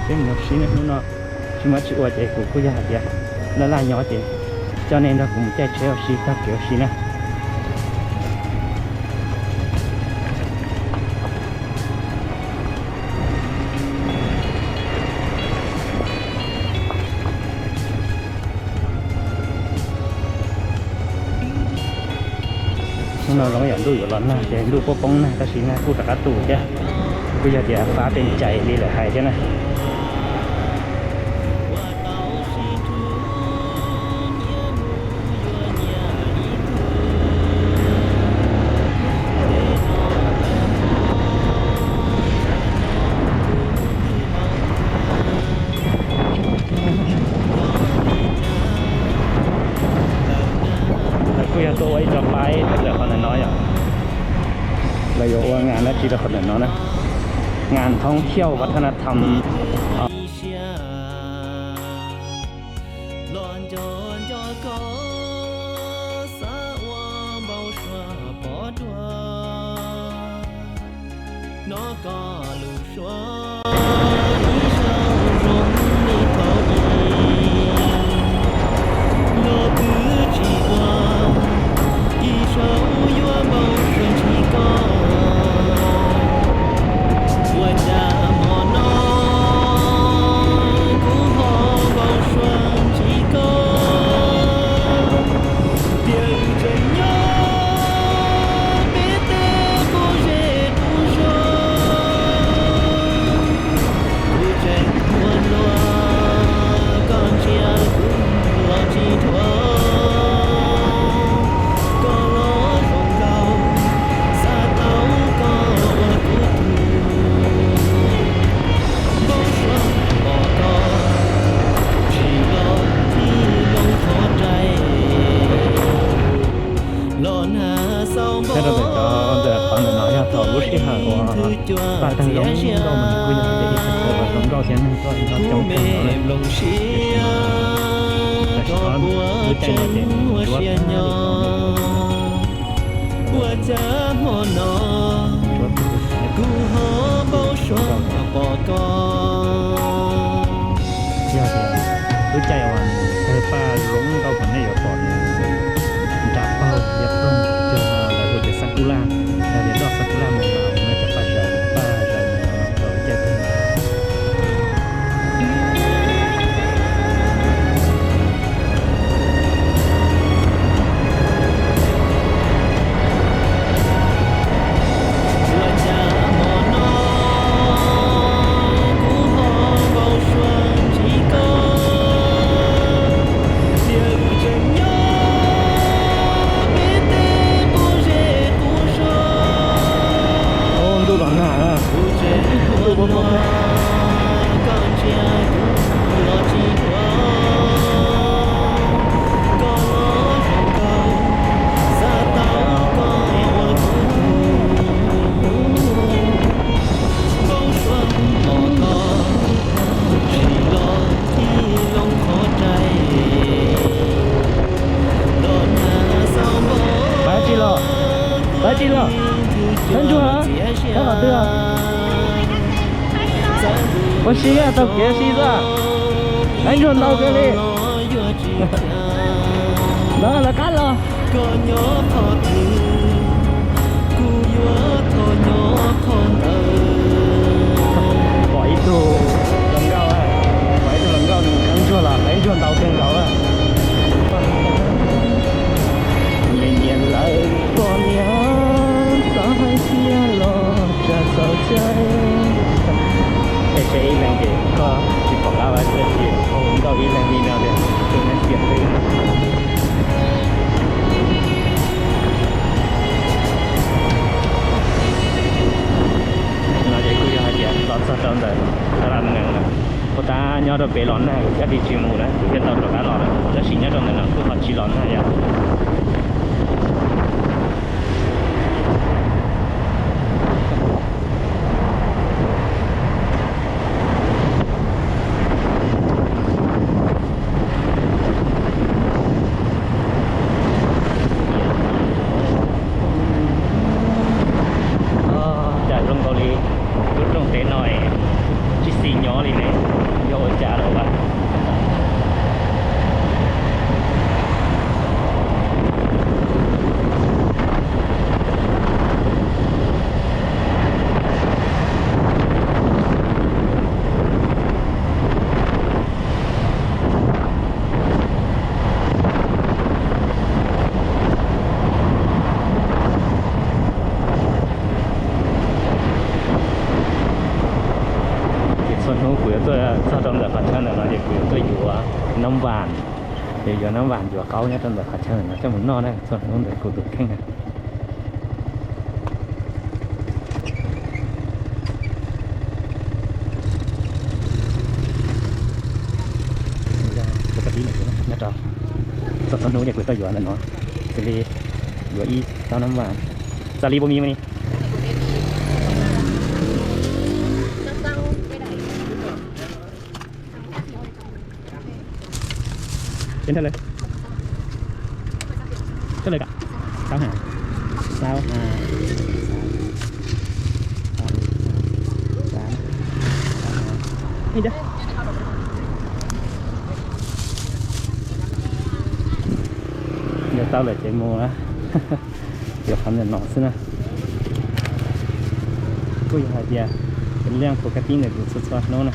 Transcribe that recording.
Peb mus ua si ne, hnub no tsis muaj dab tsi ua ces kuv kuj yog hais tias laj laj nyob ces coj nej nrog kuv mus caij tsheb ua si tag kev ua si na. Hnub no zoo yam ntuj yuav los nag ces ntuj poob poob nag tab sis nag kuj rov qab tu thiab. Kuj yog tias fab tej cais li lawm hais thiab na. Lawv kuj yog tuaj ua ib co paib rau ntawm qhov ntawm no yom. Lawv yuav ua ngas dab tsi rau qhov ntawm no na. Ngas thoob thiauj vaj thab na tham. Los nco nco koj xav ua npau suav pov dua. Hnov koj lus suav ib zaug zoo li thaum ub. Los twb tsis ua ib zaug yuav npau suav ntsib koj. Ua cas hmo no kuv ho npau suav ntsib koj. Tias wb tseem nyob peb tej qub zej qub zos. Kuv tseem muaj hluas, koj ntsia kuv los tsis dhuav. Koj los zoo nkauj, xav tau koj ua kuv tug. Npau suav pom koj, tsim los thib looj qhov rai. Los nag xaus npau. Nyob rau ntawm cov ntawm qhov ntawm no yog thaum lub sij hawm uas paj tawg zoo nkauj mas nws kuj yog hais tias ib qhov chaw uas zoo nkauj thiab neeg tuaj nyob coob kawg no na. Tiam sis mas tam sim no lub caij no ces nws tsuab tag li no. Ua cas hmo no kuv ho npau suav pom koj. Yog tias lub caij uas tawg paj zoo nkauj kom nej yuav pom nws nram paug yav ploog, yog lawv hu tias sakura, yog tias doj sakura mus mas nej cov paj zaws, paj zaws mus rau lub caij tawg. Ua cas hmo no kuv ho npau suav ntsib koj, tias wb tseem nyob peb tej qub zej qub zos. Ntuj los nag, ntuj poob poob na. Koj ntsia kuv los tsis dhuav, koj los zoo nkauj, xav tau koj ua kuv tug. Npau suav pom koj, tsim los thib looj qhov rai. Los nag xaus npau. Pab tsi los, pab tsi los, Nab Ntsuag, nab qhov twg? Ua si tau kev si xwb. Nab Ntsuag ntau kawg li. Los, lawv qab los. Pom ib tug hluas nkauj, pom ib tug hluas nkauj nws mus khawb ntsuag los, khawb ntsuag ntau kawg nkaus. Nyias nyias lawv poj niam, xav hais tias los tsa txaus cai. Peb seb ib leeg ces koj tsis pom qab vaj txawb ces hu nkauj ib leeg li no tias tus neeg tiam ntej. No ces kuj yog hais tias los txog rau ntawm Tha Laj Nees lawm. Puag ta nyob rau pem los nag kuv thiaj li tsis mus na, kuv thiaj tau rov qab los lawm, tab sis nyob rau ntawm no kuj ho tsis los nag yom. Cas zoo nkaus li lub rooj teb no es tsis xis nyob li ne. Txog rau ntawm qhov chaw ntawm no ces kuv yuav tuaj yuav nab vam, yuav yuav nab vam yuav qaub nyob rau ntawm qhov chaw ntawm no coj mus noj na, txog ntawm kuv tus kheej na. Kuv pab tib nws kuv nyob rau txog txog hnub ces kuv tuaj yuav ntawm no, xws li yuav ib taub nab vam. Xws li puas mis mas ni? Peb thawj lawm, thawj lawm kam, xaub ha, xaub ha, xaub, xaub, xaub ha. Yog tau lawm ces mus, yuav qhov ntawm no xwb na. Kuj yog hais tias kuv liaj pus kab tib ntawm kuv txhua txhua hnub na.